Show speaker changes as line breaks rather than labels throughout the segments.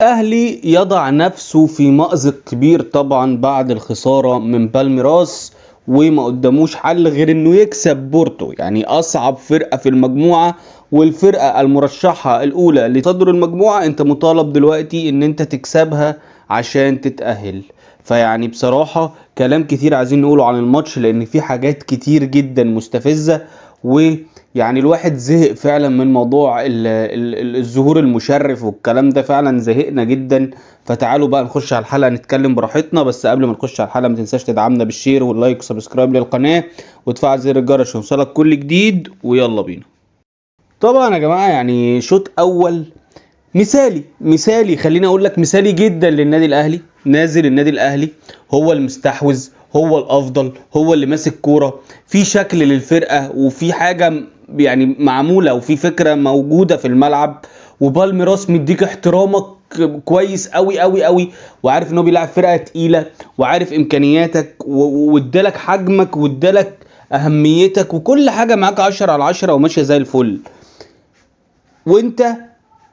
الاهلي يضع نفسه في مأزق كبير طبعا بعد الخسارة من بالميراس، وما قداموش حل غير انه يكسب بورتو، يعني اصعب فرقة في المجموعة والفرقة المرشحة الاولى لتصدر المجموعة، انت مطالب دلوقتي ان انت تكسبها عشان تتأهل. فيعني بصراحة كلام كتير عايزين نقوله عن الماتش، لان في حاجات كتير جدا مستفزة، ويعني الواحد زهق فعلا من موضوع الظهور المشرف والكلام ده، فعلا زهقنا جدا. فتعالوا بقى نخش على الحلقة نتكلم براحتنا. بس قبل ما نخش على الحلقة ما تنساش تدعمنا بال share وال like و subscribe للقناة وتفعل زر الجرس عشان يوصلك كل جديد، ويلا بينا. طبعا يا جماعة يعني شوط اول مثالي، مثالي، خليني اقول لك مثالي جدا للنادي الاهلي. نازل النادي الاهلي هو المستحوذ، هو الافضل، هو اللي ماسك كورة، في شكل للفرقة وفي حاجة يعني معمولة وفي فكرة موجودة في الملعب، وبالميراس مديك احترامك كويس قوي قوي قوي، وعارف ان هو بيلعب فرقه تقيلة وعارف امكانياتك وادالك حجمك وادالك اهميتك وكل حاجة معاك 10 على 10 وماشية زي الفل، وانت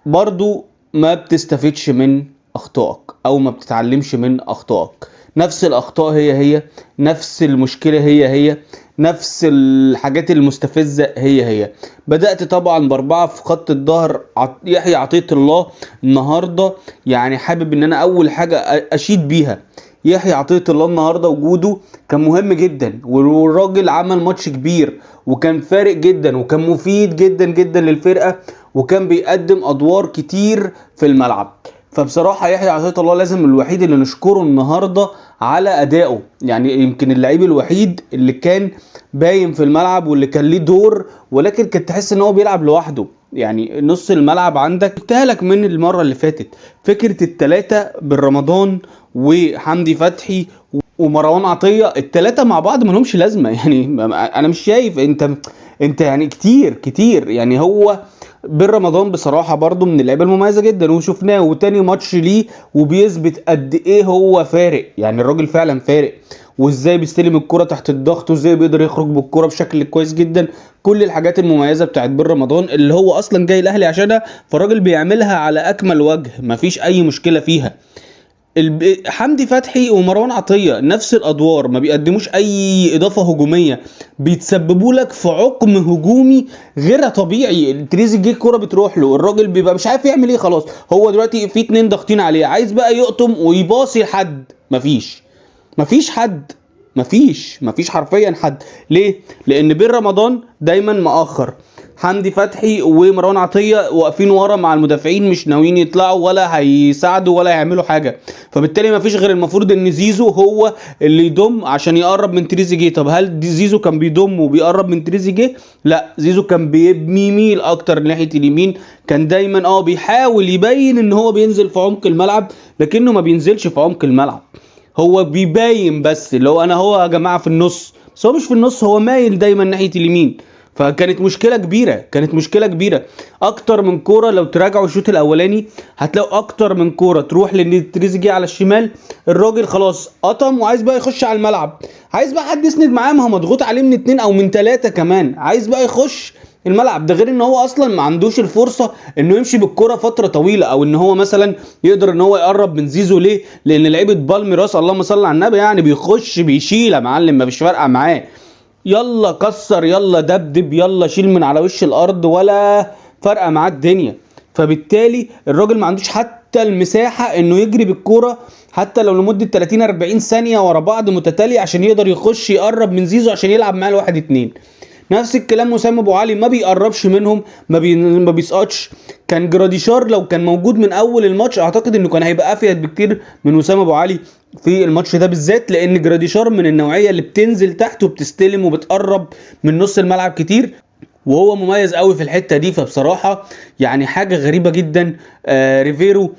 برضو ما بتستفدش من اخطائك او ما بتتعلمش من اخطائك. نفس الاخطاء هي هي، نفس المشكلة هي هي، نفس الحاجات المستفزه هي هي. بدات طبعا باربعة في خط الظهر، يحيى عطية الله النهارده، يعني حابب ان انا اول حاجة اشيد بيها يحيى عطية الله النهارده، وجوده كان مهم جدا، والراجل عمل ماتش كبير وكان فارق جدا وكان مفيد جدا جدا للفرقة، وكان بيقدم ادوار كتير في الملعب. فبصراحة يحيى عطية الله لازم الوحيد اللي نشكره النهاردة على أدائه، يعني يمكن اللعيب الوحيد اللي كان باين في الملعب واللي كان ليه دور، ولكن كنت تحس ان هو بيلعب لوحده. يعني نص الملعب عندك قلتها لك من المرة اللي فاتت، فكرة التلاتة بالرمضان وحمدي فتحي ومروان عطية، التلاتة مع بعض ما لهمش لازمة. يعني انا مش شايف انت يعني كتير كتير، يعني هو بن رمضان بصراحة برضو من اللعيبة المميزة جدا وشفناه وتاني ماتش ليه وبيثبت قد ايه هو فارق، يعني الراجل فعلا فارق، وازاي بيستلم الكرة تحت الضغط وازاي بيقدر يخرج بالكرة بشكل كويس جدا. كل الحاجات المميزة بتاعت بن رمضان اللي هو اصلا جاي الاهلي عشانها، فالراجل بيعملها على اكمل وجه، مفيش اي مشكلة فيها. حمدي فتحي ومروان عطية نفس الأدوار، ما بيقدموش أي إضافة هجومية، بيتسببوا لك في عقم هجومي غير طبيعي. تريزيجيه الكرة بتروح له، الراجل بيبقى مش عارف يعمل إيه، خلاص هو دلوقتي في 2 ضاغطين عليه، عايز بقى يقطم ويباصي لحد، مفيش حد، مفيش حرفيا حد. ليه؟ لأن بن رمضان دايما مأخر، حمدي فتحي ومروان عطية واقفين ورا مع المدافعين، مش ناويين يطلعوا ولا هيساعدوا ولا هيعملوا حاجة، فبالتالي مفيش غير المفروض ان زيزو هو اللي يضم عشان يقرب من تريزيجيه. طب هل زيزو كان بيضم وبيقرب من تريزيجيه؟ لا، زيزو كان بيميل اكتر ناحية اليمين، كان دايما بيحاول يبين ان هو بينزل في عمق الملعب، لكنه ما بينزلش في عمق الملعب، هو بيبين بس اللي هو انا هو يا جماعة في النص، بس هو مش في النص، هو مايل دايما ناحية اليمين. فكانت مشكلة كبيرة، كانت مشكلة كبيرة. أكتر من كورة لو تراجعوا الشوط الأولاني هتلاقوا أكتر من كورة تروح لتريزيجيه على الشمال، الراجل خلاص قطم وعايز بقى يخش على الملعب، عايز بقى حد يسند معاه، ما هو مضغوط عليه من 2 أو من 3 كمان، عايز بقى يخش الملعب. ده غير ان هو اصلا ما عندوش الفرصة انه يمشي بالكرة فترة طويلة، او ان هو مثلا يقدر ان هو يقرب من زيزو. ليه؟ لان لعيبة بالميراس اللهم صل على النبي يعني بيخش بيشيل يا معلم، ما فيش فارقه معاه، يلا كسر يلا دبدب يلا شيل من على وش الارض، ولا فارقه معاه الدنيا. فبالتالي الراجل ما عندوش حتى المساحة انه يجري بالكورة حتى لو لمدة 30-40 ثانية ورا بعض متتالية عشان يقدر يخش يقرب من زيزو عشان يلعب معاه 1-2. نفس الكلام وسام ابو علي ما بيقربش منهم، ما بيسقطش. كان جراديشار لو كان موجود من اول الماتش اعتقد انه كان هيبقى افيد بكتير من وسام ابو علي في الماتش ده بالذات، لان جراديشار من النوعية اللي بتنزل تحت وبتستلم وبتقرب من نص الملعب كتير، وهو مميز قوي في الحتة دي. فبصراحة يعني حاجة غريبة جدا. ريفيرو،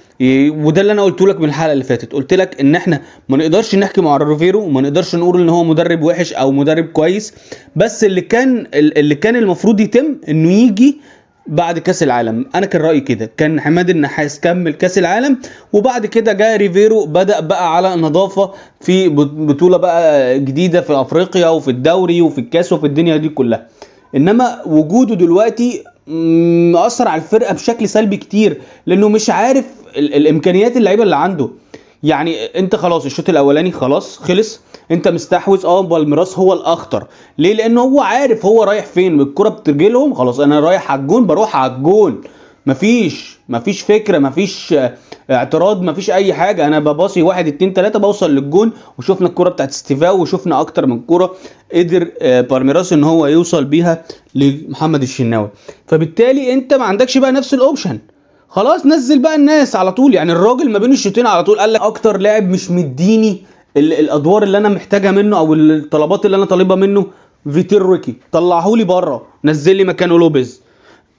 وده اللي انا قلته لك من الحلقة اللي فاتت، قلت لك ان احنا ما نقدرش نحكم على ريفيرو وما نقدرش نقول ان هو مدرب وحش او مدرب كويس، بس اللي كان المفروض يتم انه يجي بعد كاس العالم. انا كان رايي كده، كان عماد النحاس كمل كاس العالم وبعد كده جاء ريفيرو، بدا بقى على نظافة في بطوله بقى جديدة في افريقيا وفي الدوري وفي الكاس وفي الدنيا دي كلها. انما وجوده دلوقتي مأثر على الفرقة بشكل سلبي كتير، لانه مش عارف الامكانيات اللعيبة اللي عنده. يعني انت خلاص الشوط الاولاني خلاص خلص، انت مستحوذ، بالميراس هو الاخطر. ليه؟ لانه هو عارف هو رايح فين، الكره بترجلهم خلاص انا رايح على الجون، بروح على الجون، مفيش فكرة، مفيش اعتراض، مفيش اي حاجة، انا بباصي 1 2 3 بوصل للجون. وشفنا الكره بتاعت ستيفاو، وشفنا اكتر من كره قدر بالميراس ان هو يوصل بيها لمحمد الشناوي. فبالتالي انت ما عندكش بقى نفس ال option، خلاص نزل بقى الناس على طول. يعني الراجل ما بين الشوطين على طول قال لك اكتر لاعب مش مديني الادوار اللي انا محتاجها منه او الطلبات اللي انا طالبها منه فيتير روكي، طلعهولي بره، نزل لي مكانه لوبيز.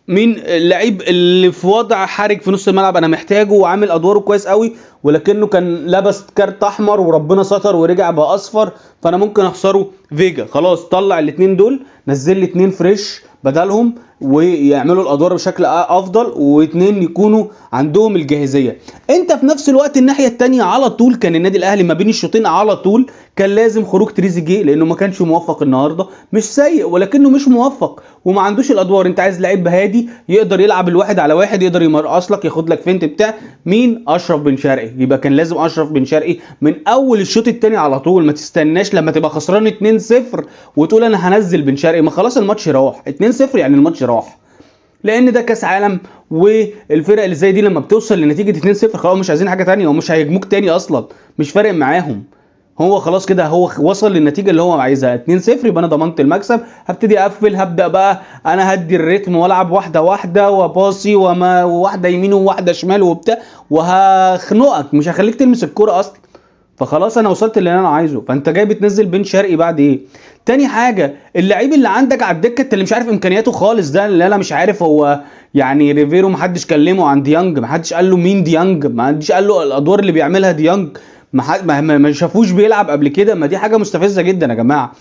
مين اللعيب اللي في وضع حرج في نص الملعب انا محتاجه وعامل ادواره كويس قوي، ولكنه كان لبس كارت احمر وربنا ستر ورجع بقى اصفر، فانا ممكن اخسره فيجا. خلاص طلع الاثنين دول، نزل لي 2 fresh بدلهم ويعملوا الادوار بشكل افضل، واثنين يكونوا عندهم الجاهزيه. انت في نفس الوقت الناحية الثانية على طول كان النادي الاهلي ما بين الشوطين على طول كان لازم خروج تريزيجيه، لانه ما كانش موفق النهارده، مش سيء ولكنه مش موفق وما عندوش الادوار. انت عايز لعيب هادي يقدر يلعب الواحد على واحد، يقدر يمرقص لك، ياخد لك feint بتاع مين؟ اشرف بن شرقي. يبقى كان لازم اشرف بن شرقي من اول الشوط الثاني على طول، ما تستناش لما تبقى خسران 2-0 وتقول انا هنزل بن شرقي، ما خلاص الماتش راح 2-0، يعني الماتش راح، لان ده كاس عالم، والفرق اللي زي دي لما بتوصل لنتيجة 2-0 خلاص مش عايزين حاجة ثانية، ومش هيهاجموك تاني اصلا، مش فارق معاهم، هو خلاص كده هو وصل للنتيجة اللي هو عايزها 2-0، يبقى انا ضمنت المكسب، هبتدي اقفل، هبدا بقى انا هدي الريتم والعب واحدة واحدة وباصي وما واحدة يمين وواحدة شمال وبتاع، وهخنقك مش هخليك تلمس الكورة اصلا. فخلاص انا وصلت اللي انا عايزه. فانت جاي بتنزل بن شرقي بعد ايه؟ تاني حاجة اللعيب اللي عندك على الدكة انت اللي مش عارف امكانياته خالص، ده اللي انا مش عارف هو يعني ريفيرو محدش كلمة عن ديانج، محدش قال له مين ديانج، محدش قال له الادوار اللي بيعملها ديانج، ما شافوش بيلعب قبل كده. ما دي حاجة مستفزة جدا يا جماعة.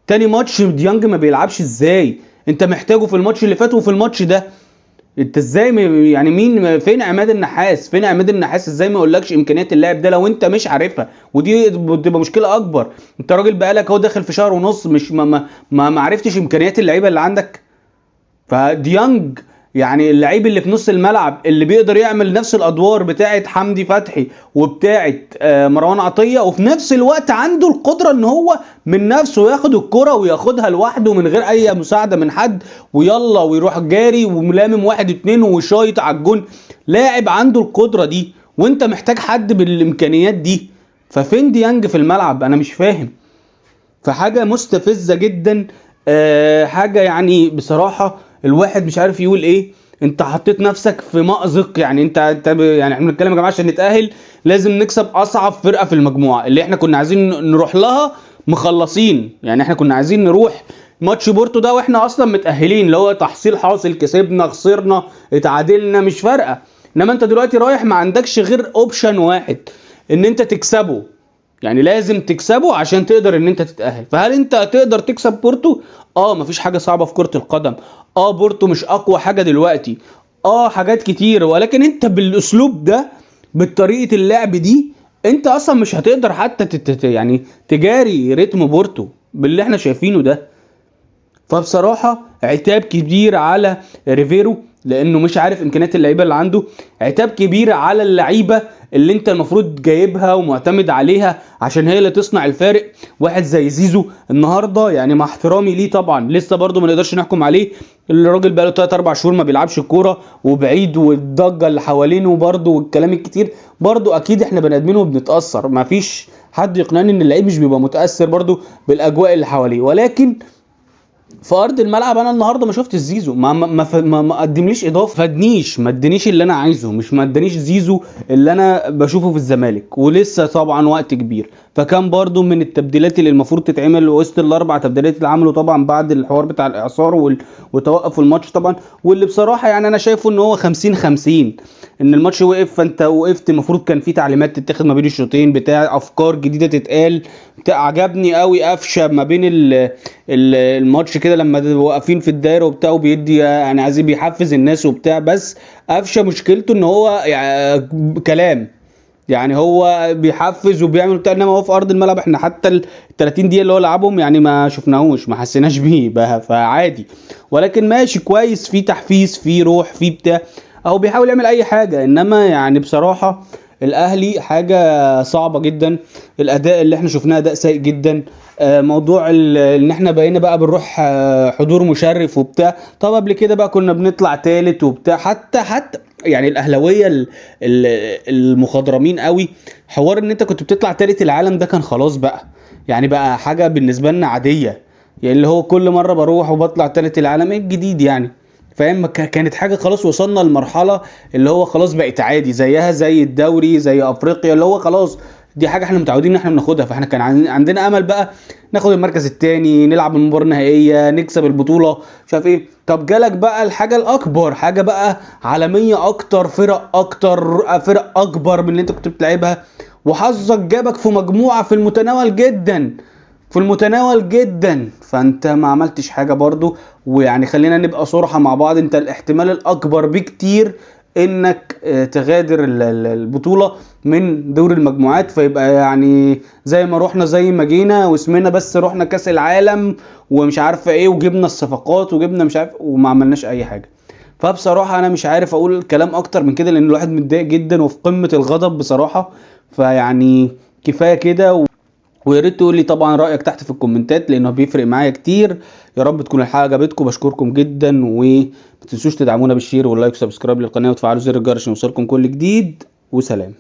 تاني ماتش ديانج ما بيلعبش ازاي؟ انت محتاجه في الماتش اللي فات وفي الماتش ده، انت ازاي يعني مين فين عماد النحاس؟ فين عماد النحاس ازاي ما يقولكش امكانيات اللاعب ده لو انت مش عارفها؟ ودي بتبقى مشكلة اكبر. انت راجل بقالك اهو داخل في شهر ونص مش ما ما ما عرفتش امكانيات اللعيبة اللي عندك. فديانج يعني اللعيب اللي في نص الملعب اللي بيقدر يعمل نفس الادوار بتاعه حمدي فتحي وبتاعه مروان عطية، وفي نفس الوقت عنده القدرة ان هو من نفسه ياخد الكره وياخدها لوحده من غير اي مساعدة من حد، ويلا ويروح جاري وملامم 1 2 وشايط على الجون. لاعب عنده القدرة دي، وانت محتاج حد بالامكانيات دي. ففين ديانج في الملعب؟ انا مش فاهم. فحاجه مستفزة جدا، حاجة يعني بصراحة الواحد مش عارف يقول ايه. انت حطيت نفسك في مأزق. يعني انت يعني احنا بنتكلم يا جماعة عشان نتأهل لازم نكسب اصعب فرقه في المجموعة اللي احنا كنا عايزين نروح لها مخلصين. يعني احنا كنا عايزين نروح ماتش بورتو ده واحنا اصلا متأهلين، اللي هو تحصيل حاصل، كسبنا خسرنا اتعادلنا مش فارقه. انما انت دلوقتي رايح ما عندكش غير option واحد ان انت تكسبه، يعني لازم تكسبه عشان تقدر ان انت تتأهل. فهل انت هتقدر تكسب بورتو؟ مفيش حاجة صعبة في كرة القدم. بورتو مش اقوى حاجة دلوقتي، حاجات كتير، ولكن انت بالاسلوب ده بالطريقة اللعب دي انت اصلا مش هتقدر حتى يعني تجاري رتم بورتو باللي احنا شايفينه ده. فبصراحة عتاب كبير على ريفيرو لانه مش عارف امكانيات اللعيبة اللي عنده، عتاب كبير على اللعيبة اللي انت المفروض جايبها ومعتمد عليها عشان هي اللي تصنع الفارق. واحد زي زيزو النهارده، يعني مع احترامي ليه طبعا لسه برده ما نقدرش نحكم عليه، الراجل بقاله 3 4 شهور ما بيلعبش الكورة وبعيد، والضجه اللي حوالينه برده والكلام الكتير برده، اكيد احنا بني ادمين وبنتاثر، ما فيش حد يقنعني ان اللعيب مش بيبقى متاثر برده بالاجواء اللي حواليه. ولكن في ارض الملعب انا النهارده ما شفت زيزو، ما ما ما, ما قدمليش اضافه، فادنيش، ما ادانيش اللي انا عايزه، مش ما ادانيش زيزو اللي انا بشوفه في الزمالك، ولسه طبعا وقت كبير. فكان برده من التبديلات اللي المفروض تتعمل وسط الاربع تبديلات اللي عملوا طبعا بعد الحوار بتاع الاعصار وتوقف الماتش طبعا، واللي بصراحة يعني انا شايفه ان هو 50-50، ان الماتش وقف فانت وقفت، المفروض كان في تعليمات تتاخد ما بين الشوطين، بتاع افكار جديدة تتقال. عجبني قوي قفشه ما بين الماتش كده لما واقفين في الدايرة وبتاع وبيدي يعني عايزين بيحفز الناس وبتاع، بس قفشه مشكلته ان هو يعني كلام، يعني هو بيحفز وبيعمل بتاع، انما هو في ارض الملعب احنا حتى ال 30 دقيقة اللي هو لعبهم يعني ما شفناهوش، ما حسيناش بيه بقى، فعادي. ولكن ماشي كويس، في تحفيز، في روح، في بتاع، او بيحاول يعمل اي حاجة. انما يعني بصراحة الاهلي حاجة صعبة جدا، الاداء اللي احنا شفناه اداء سيء جدا. موضوع ان احنا بقينا بقى بنروح حضور مشرف وبتاع. طب قبل كده بقى كنا بنطلع تالت وبتاع، حتى يعني الاهلاوية المخضرمين قوي، حوار ان انت كنت بتطلع تالت العالم ده كان خلاص بقى، يعني بقى حاجة بالنسبة لنا عادية، يعني اللي هو كل مرة بروح وبطلع تالت العالم، ايه الجديد يعني؟ فاهم؟ كانت حاجة خلاص وصلنا لمرحلة اللي هو خلاص بقت عادي، زيها زي الدوري زي افريقيا، اللي هو خلاص دي حاجة احنا متعودين ان احنا بناخدها. فاحنا كان عندنا امل بقى ناخد المركز الثاني، نلعب المباراة النهائية، نكسب البطولة، مش عارف ايه. طب جالك بقى الحاجة الاكبر، حاجة بقى عالمية اكتر، فرق اكتر، فرق اكبر من اللي انت كنت بتلعبها، وحظك جابك في مجموعة في المتناول جدا، في المتناول جدا، فانت ما عملتش حاجة برضو. ويعني خلينا نبقى صراحة مع بعض، انت الاحتمال الاكبر بكتير انك تغادر البطولة من دور المجموعات، فيبقى يعني زي ما روحنا زي ما جينا، واسمنا بس روحنا كاس العالم ومش عارفة ايه، وجبنا الصفقات وجبنا مش عارف، وما عملناش اي حاجة. فبصراحة انا مش عارف اقول كلام اكتر من كده، لان الواحد متضايق جدا وفي قمة الغضب بصراحة. فيعني كفاية كده، ويا ريت تقول لي طبعا رايك تحت في الكومنتات لانه بيفرق معايا كتير. يا رب تكون الحلقة عجبتكم، بشكركم جدا، وما تنسوش تدعمونا بال share وال like و subscribe للقناة وتفعلوا زر الجرس عشان يوصلكم كل جديد، وسلام.